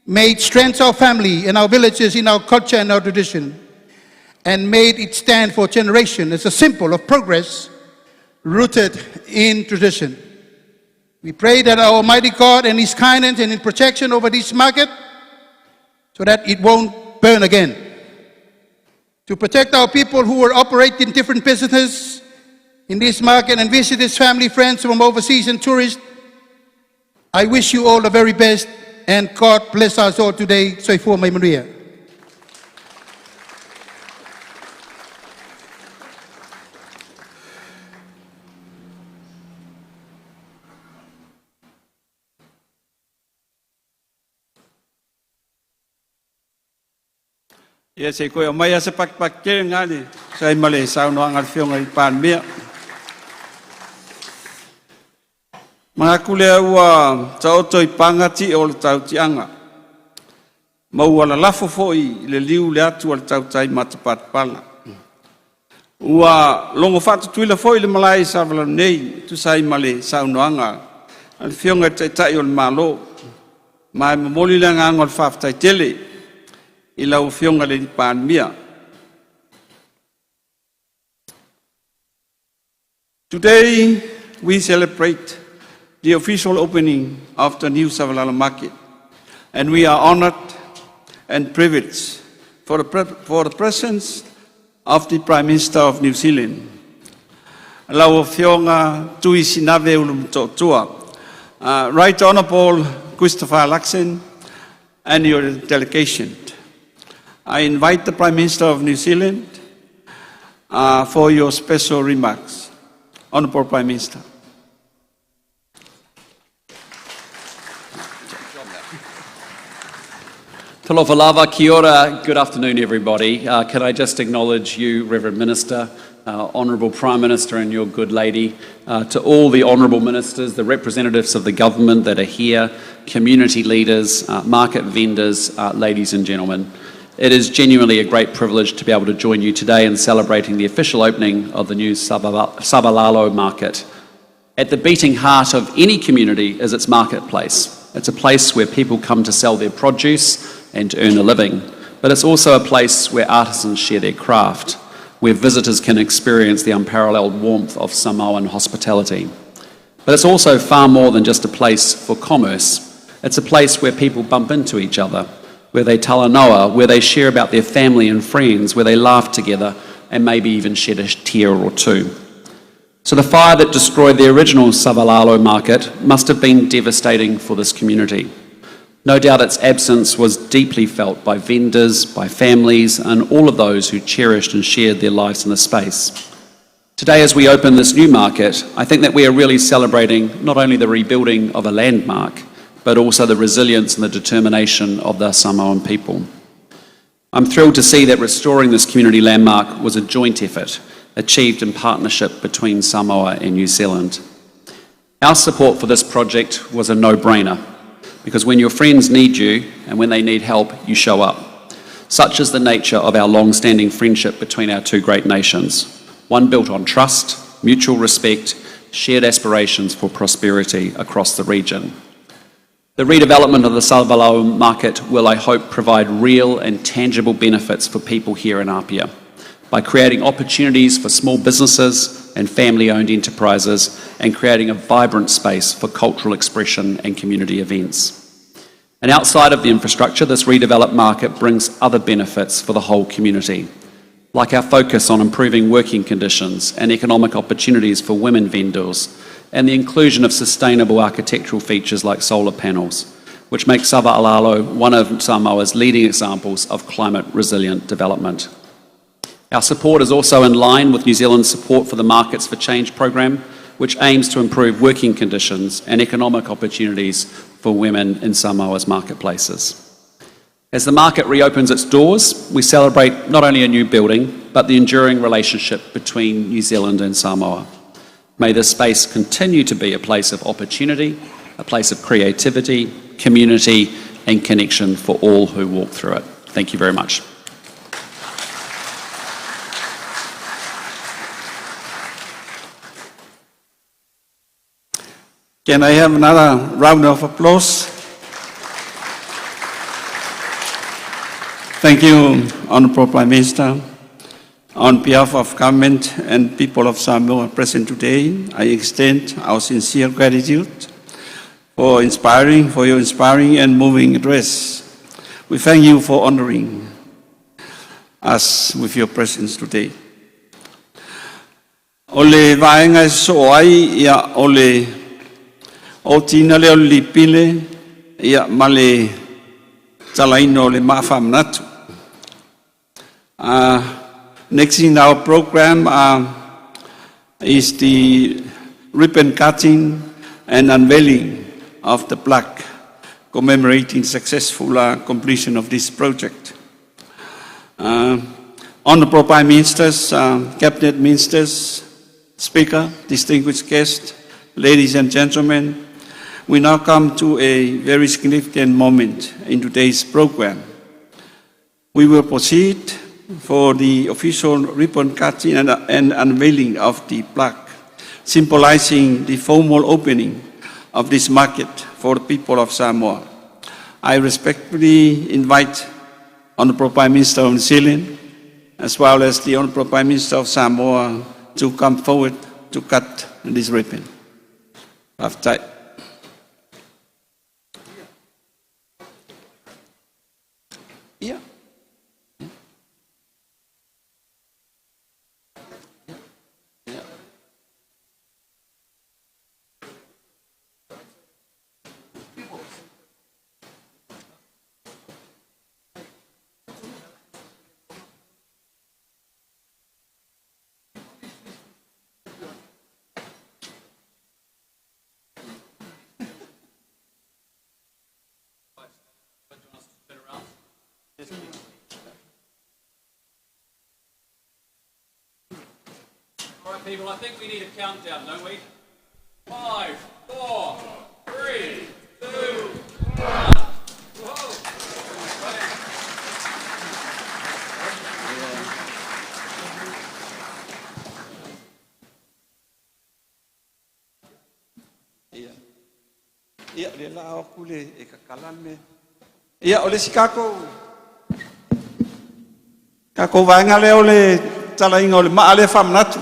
May it strengthen our family and our villages in our culture and our tradition. And may it stand for generation as a symbol of progress rooted in tradition. We pray that our Almighty God and His kindness and His protection over this market so that it won't burn again. To protect our people who are operating different businesses in this market and visitors, family, friends from overseas and tourists, I wish you all the very best and God bless us all today. Soifua ma ia manuia. Ia se i toe aumaia se pakipaki tele lena e tusa ai ma le saunoaga a le Afioga i le Palemia. Manatu lea ua taoto i paga ti'a o le tautiaga, ma ua lalafo foi i le liu le atu a le tautai matapatapala. Ua logo faatutuila foi le malae i Savalalo nei e tusa ai ma le saunoaga a le Afioga i le Taitai o le Malo. Ma e momoli le agaga o le faafetai tele i lau Afioga i le Palemia. Today we celebrate the official opening of the new Savalalo Market, and we are honored and privileged for the presence of the Prime Minister of New Zealand, lau Afioga Tui Sinave Ulumatua, Right Honorable Christopher Luxon, and your delegation. I invite the Prime Minister of New Zealand for your special remarks. Honorable Prime Minister. Talofa lava, kia ora, good afternoon, everybody. Can I just acknowledge you, Reverend Minister, Honourable Prime Minister, and your good lady, to all the honourable ministers, the representatives of the government that are here, community leaders, market vendors, ladies and gentlemen. It is genuinely a great privilege to be able to join you today in celebrating the official opening of the new Savalalo market. At the beating heart of any community is its marketplace. It's a place where people come to sell their produce and to earn a living, but it's also a place where artisans share their craft, where visitors can experience the unparalleled warmth of Samoan hospitality. But it's also far more than just a place for commerce. It's a place where people bump into each other, where they talanoa, where they share about their family and friends, where they laugh together and maybe even shed a tear or two. So the fire that destroyed the original Savalalo market must have been devastating for this community. No doubt its absence was deeply felt by vendors, by families, and all of those who cherished and shared their lives in the space. Today, as we open this new market, I think that we are really celebrating not only the rebuilding of a landmark, but also the resilience and the determination of the Samoan people. I'm thrilled to see that restoring this community landmark was a joint effort achieved in partnership between Samoa and New Zealand. Our support for this project was a no-brainer, because when your friends need you and when they need help, you show up. Such is the nature of our long-standing friendship between our two great nations, one built on trust, mutual respect, shared aspirations for prosperity across the region. The redevelopment of the Savalalo market will, I hope, provide real and tangible benefits for people here in Apia by creating opportunities for small businesses and family-owned enterprises and creating a vibrant space for cultural expression and community events. And outside of the infrastructure, this redeveloped market brings other benefits for the whole community, like our focus on improving working conditions and economic opportunities for women vendors, and the inclusion of sustainable architectural features like solar panels, which makes Savalalo one of Samoa's leading examples of climate resilient development. Our support is also in line with New Zealand's support for the Markets for Change program, which aims to improve working conditions and economic opportunities for women in Samoa's marketplaces. As the market reopens its doors, we celebrate not only a new building, but the enduring relationship between New Zealand and Samoa. May this space continue to be a place of opportunity, a place of creativity, community, and connection for all who walk through it. Thank you very much. Can I have another round of applause? Thank you, Honorable Prime Minister. On behalf of government and people of Samoa present today, I extend our sincere gratitude for inspiring, for your inspiring and moving address. We thank you for honoring us with your presence today. O le vaega e sosoo ai, ia, o le otiina lea o le lipine, ia, ma le talaina o le maa faamanatu. Next in our program is the ribbon cutting and unveiling of the plaque commemorating successful completion of this project. Honorable Prime Ministers, Cabinet Ministers, Speaker, distinguished guests, ladies and gentlemen, we now come to a very significant moment in today's program. We will proceed for the official ribbon cutting and unveiling of the plaque, symbolizing the formal opening of this market for the people of Samoa. I respectfully invite Honorable Prime Minister of New Zealand, as well as the Honorable Prime Minister of Samoa, to come forward to cut this ribbon. Faafetai. Yeah. Yeah. All right, people, I think we need a countdown, don't we? 5, 4, 3, 2, 1. Whoa. Ia. Ia, le la aku le e kakala me. Ia, o le isi kako vaega lea o le talaina o le maa lea faamanatu.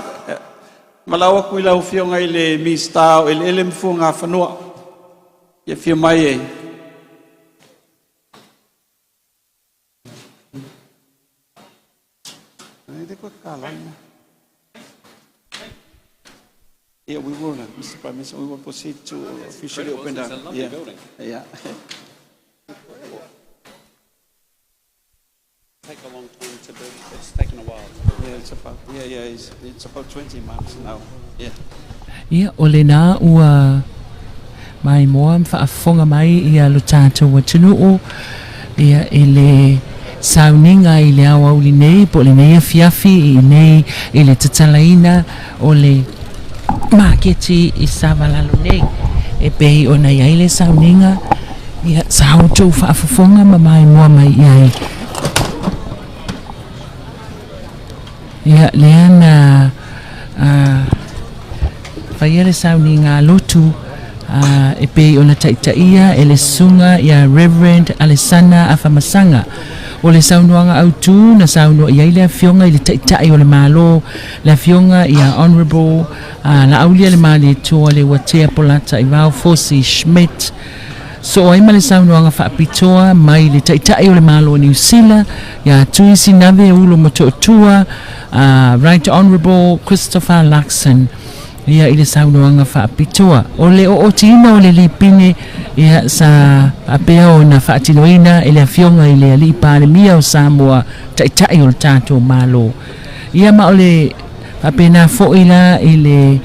Malau aku i lau afioga i le Minisita o Eleele ma Fuagafanua. Ia fia mai e. Yeah, we will, Mr. Prime Minister, we will proceed to officially open It's the... a lovely building. Yeah. Take a long time to build. It's taken a while to build. Yeah, it's about, yeah, it's about 20 months now. Yeah. Ia, o lenā ua maimoa ma faafofoga mai ia lo tatou atunuu ia i le sauniga i le aoauli nei po o lenei afiafi i inei i le tatalaina o le maketi i Savalalo nei e pei ona i ai le sauniga ia sa outou faafofoga ma maimoa mai i ai. Ia lea na faia le sauniga lotu e pei ona taitaia e le susuga ia Reverend Alesana Afamasaga. O le saunoaga autu na saunoa i ai le afioga i le Taitai o le Malo, le afioga ia Honourable Laaulialemalietoa Leuatea Polataivao Fosi Schmidt, soo ai ma le saunoaga faapitoa mai le Taitai o le Malo o Niu Sila ia Tui Sinave Ulo Motootua, Right Honourable Christopher Luxon, ia i le saunoaga faapitoa. O le ootiina o le lipine ia sa faapea ona faatinoina e le afioga i le Alii Palemia o Samoa, Taitai o le tatou Malo. Ia ma o le faapena foi la i le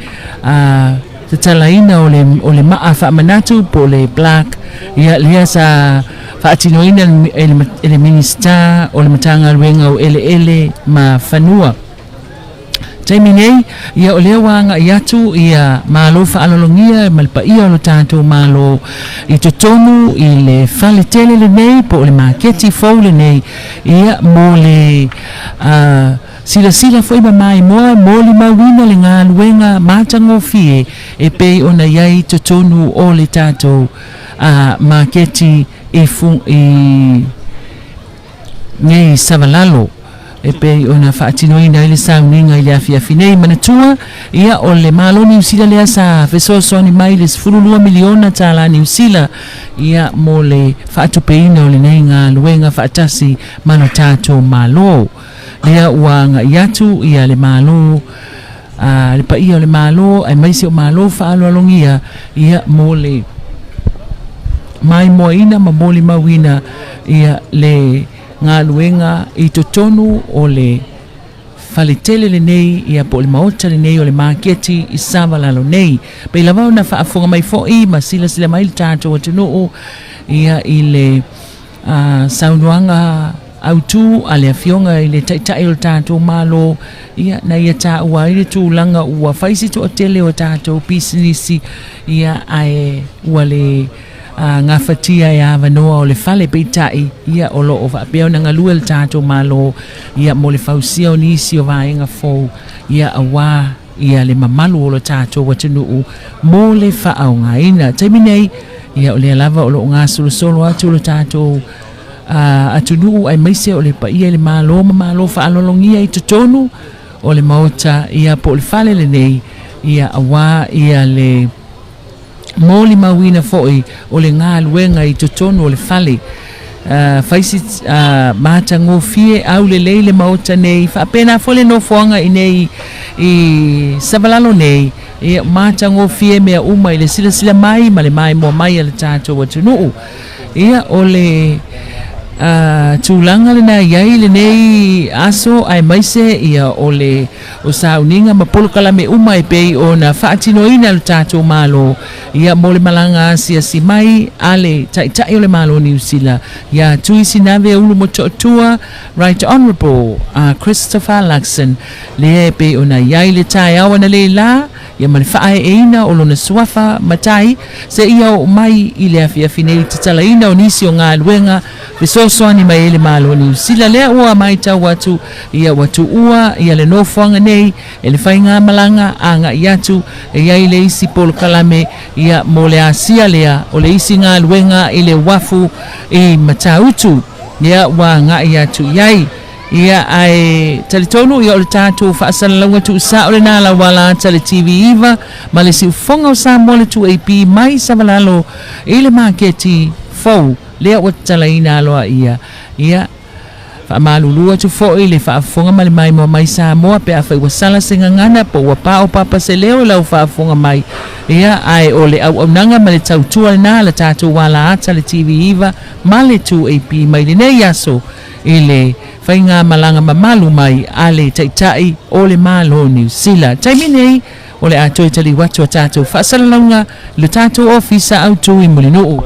tatalaina o le o le maa faamanatu po o le plaque, ia lea sa faatinoina e le e le Minisita o le Matagaluega o Eleele ma Fanua. Taimi nei, ia o lea ua agai atu ia malo faaaloalogia ma le paia o lo tatou Malo i totonu i le fale tele lenei po o le maketi fou lenei, ia mo le silasila foi ma maimoa e molimauina le galuega matagofie e pei ona i ai i totonu o le tatou maketi i i nei Savalalo e pei ona faatinoina ai le sauniga i le afiafi nei. Manatua, ia, o le Malo Niu Sila lea sa fesoasoani mai i le $12 miliona tālā Niu Sila, ia, mo le faatupeina o lenei galuega faatasi ma lo tatou Malo. Lea ua agai atu ia le Malo, a le paia o le Malo aemaise o Malo faaaloalogia, ia, mo le maimoaina ma molimauina ia le galuega i totonu o le faletele lenei, ia po o le maota lenei o le maketi i Savalalo nei. Pei lava ona faafofoga mai foi ma silasila mai le tatou atunuu ia i le saunoaga autu a le Afioga i le Taitai o le tatou Malo, ia, na ia taua ai le tulaga ua fai se toatele o tatou pisinisi, ia, ae ua le gafatia e avanoa o le fale. Peitai, ia, o lo o faapea ona galue le tatou Malo, ia, mo le fausia o nisi o vaega fou, ia, aua ia le mamalu o lo tatou atunuu mo le faaaogaina. Taimi nei, ia, o lea lava o lo o gasolosolo atu lo tatou atunuu aemaise o le paia i le Malo ma Malo faaaloalogia i totonu o le maota, ia, po o le fale lenei, ia, aua ia le molimauina foi o le galuega i totonu o le fale. Fai si matagofie aulelei le maota nei, faapena foi le nofoaga i nei i Savalalo nei, ia matagofie mea uma i le silasila mai ma le maimoa mai a le tatou atunuu. Ia, o le tulaga lena i ai lenei aso aemaise ia o le o sauniga ma polokalame uma e pei ona faatinoina e lo tatou Malo, ia, mo le malaga asiasi mai a le Taitai o le Malo Niu Sila ia Tuisinave Ulumotootua, Right Honourable Christopher Luxon, lea e pei ona i ai le taeao analeila, ia ma le faaeeina o lona suafa matai seia oo mai i le afiafi nei tatalaina o nisi o galuega fesoasoani mai ai le Malo o Niu Sila. Lea ua matau atu, ia, ua tuua ia le nofoaga nei e le faigamalaga agai atu e i ai le isi polokalame, ia, mo le asia lea o le isi galuega i le uafu i Matautu, ia, ua agai atu i ai. Ia, ae talitonu, ia, o le tatou faasalalauga tuusao lena lauala ata le TV9 ma le Siufofoga o Samoa le 2AP mai Savalalo i le maketi fou lea ua tatalaina aloaia. Ia, faamalulu atu foi le faafofoga ma le maimoa mai Samoa pe afai ua sala se gagana po ua paopapa se leo i lau faafofoga mai. Ia, ae o le auaunaga ma le tautua lena a le tatou ala ata le TV9 ma le 2AP mai lenei aso i le faigamalaga mamalu mai a le Taitai o le Malo Niu Sila. Taimi nei, o le a toe taliu atu a tatou faasalalauga i le tatou Ofisa Autu i Mulinuu.